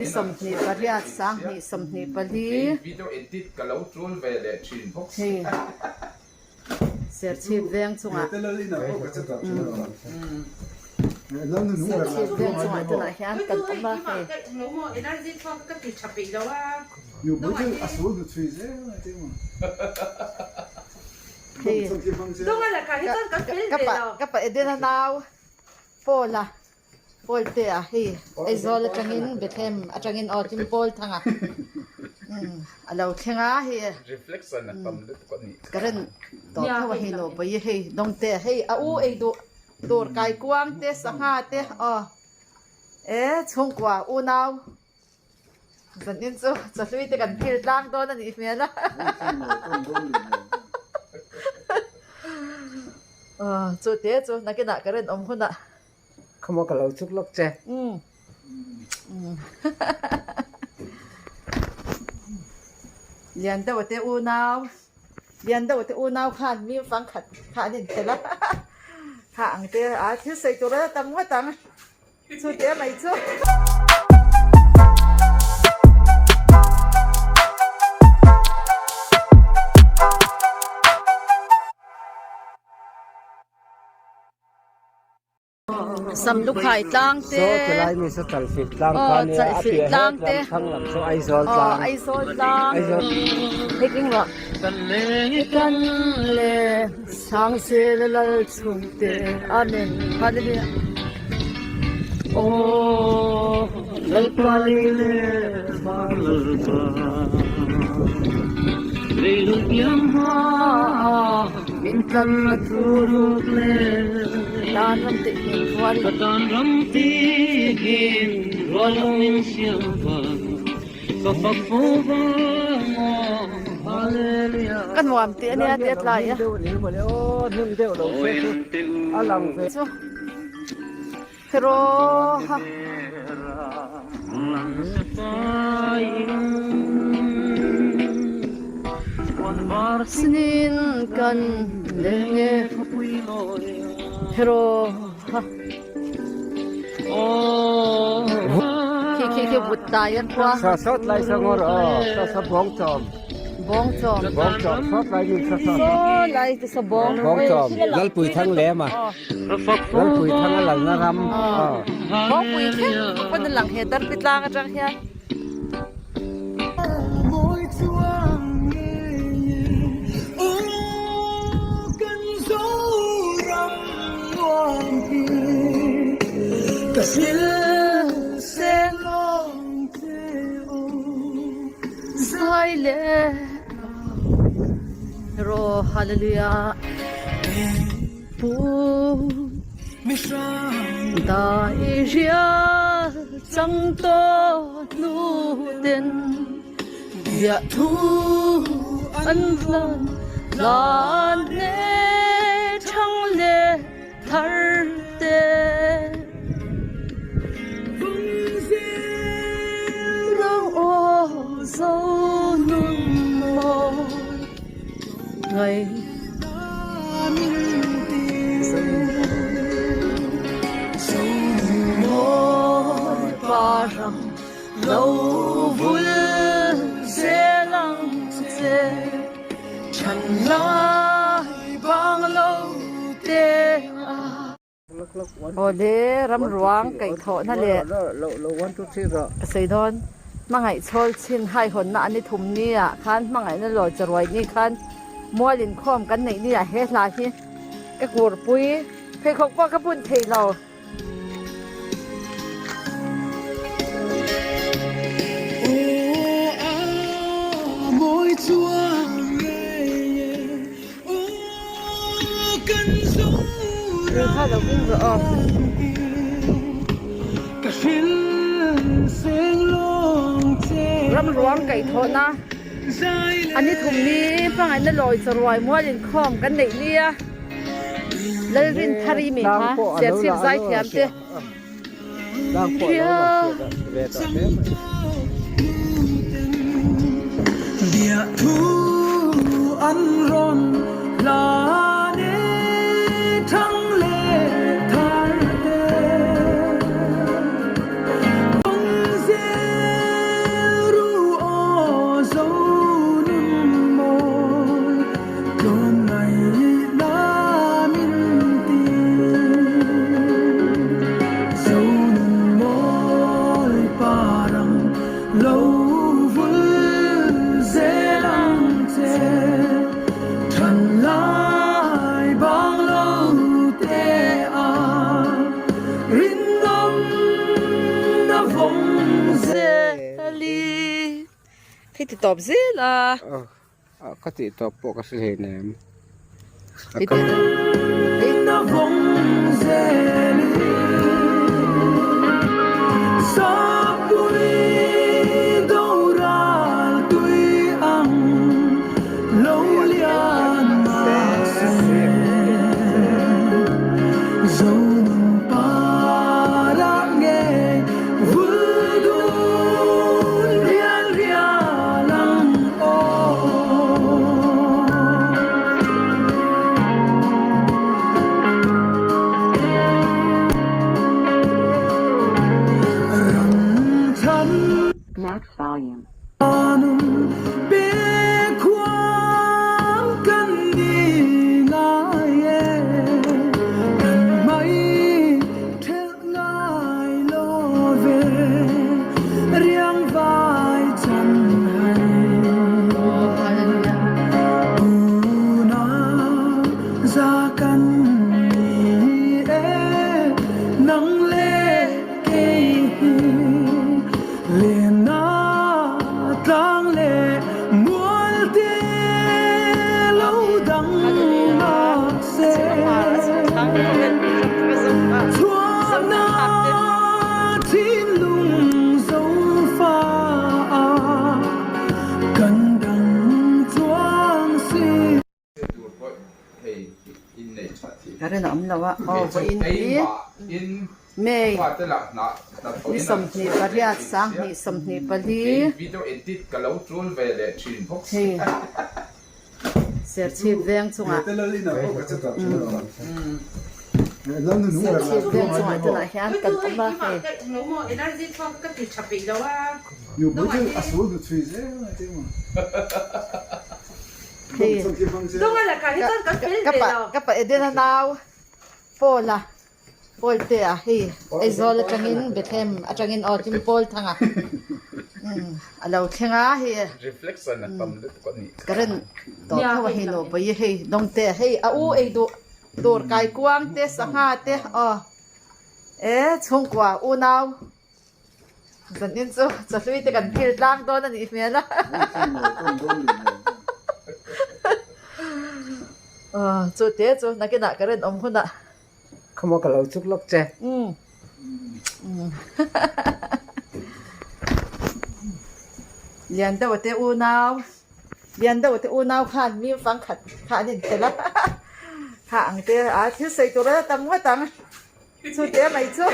28 sanghnih 24 hei Serchhip veng chungah Serchhip veng chungah tunah hian kan awm a hei. Hei ka pa Edena nau Paul a. Pawltea hei Aizawl atangin Bethlehem atangin aw tin Pawlthanga a lo thleng a hei current tawh tho a hei Nobawii hei Dawngtea hei a u ei duh tur kaikuang te sangha te aw e chhungkua unau Zanin chu chawhlui te kan phil tlang dawn a nih hmel a. Chu te chu nakinah ka rinawm hunah. Khawmaw ka lo chuk lawk che. Lian deuh te unau, lian deuh te unau khan mi fang khat kha an inkhel a. Kha ang te a thil sawi tur a tam ngawt ang. Chu te mai chu. Samlukhai tlang te. Saw tilai mi saw chalfilh tlang kha nia a piah het lam thlang lam saw Aizawl tlang. Aizawl tlang. Hei keng rawh. Kan le Sangsel lal chhungte Amen Hallelujah Aw Lalpa lei le van Lalpa Leilung piang hma min tlan a thu ruk le Tan ram tih hin rual Ka tan ram tih hin rual min siam van Ka fak fo vang aw Hallelujah. Ka nuam tih ania tia tlai a. Chu hero ha. Sinin kan leng e hero ha. Khi khi khi vut tai a khua. Sa sawt lai sa ngawr aw sa sa bawng chawm. Bawng chawm. Bawng chawm sawt lai mi sa sa. Saw lai te sa bawng. Bawng chawm. Lalpui thang lem a. Lalpui thang a lalna ram. Bawng pui thleng pawn a lang he darpi tlang atang hian. Hallelujah Pu Dai rial chang to nu ten Bia thu an hlan lan ne thang le thar te Rang aw zo nun mawi ngày Mawi pa ram lo vul zel ang che Than lai bang lo te a. Awle ram ruang kaih thawhna leh ka sawi dawn hmangaih chhawl chin haihawnna an i thum ni ah khan hmangaihna lawi charuai ni khan mual inkhawm kan neih ni ah he hla hi ka kurpui pheikhawk pawh ka bun thei lo. Ram ruang kaihthawhna a ni thum ni hmangaihna lawi charuai mual inkhawm kan neih nia. Lalrinthari mi kha Serchhip zaithiam te Lo vul zel ang che than lai bang lo te a rinawm na vawng zel i. Khi ti tawp zel a. Ka tih tawp pawh ka hre hleinem. Max volume. Ka rin a awm lo a, aw vawiin hi May ni 28 2024 hei Serchhip veng chungah Serchhip veng chungah tunah hian kan awm a hei. Hei ka pa Edena nau Paul-a Paul te a hei Aizawl atangin Bethlehem atangin aw tin Paul thanga a lo thleng a hei current tawh tho a hei lo pawi hei dawngte hei a u ei duh tur kaikuang te sangha te aw e chhungkua unau. Zanin chu chawhlui te kan phil tlang dawn a nih hmel a. Aw chu te chu nakinah ka rinawm hunah. Khawmaw ka lo chuk lawk che. Umm. Lian deuh te unau, lian deuh te unau khan mi fang khat kha an intel a. Kha ang te a thil sawi tur a la tam ngawt ang. Chu te mai chu.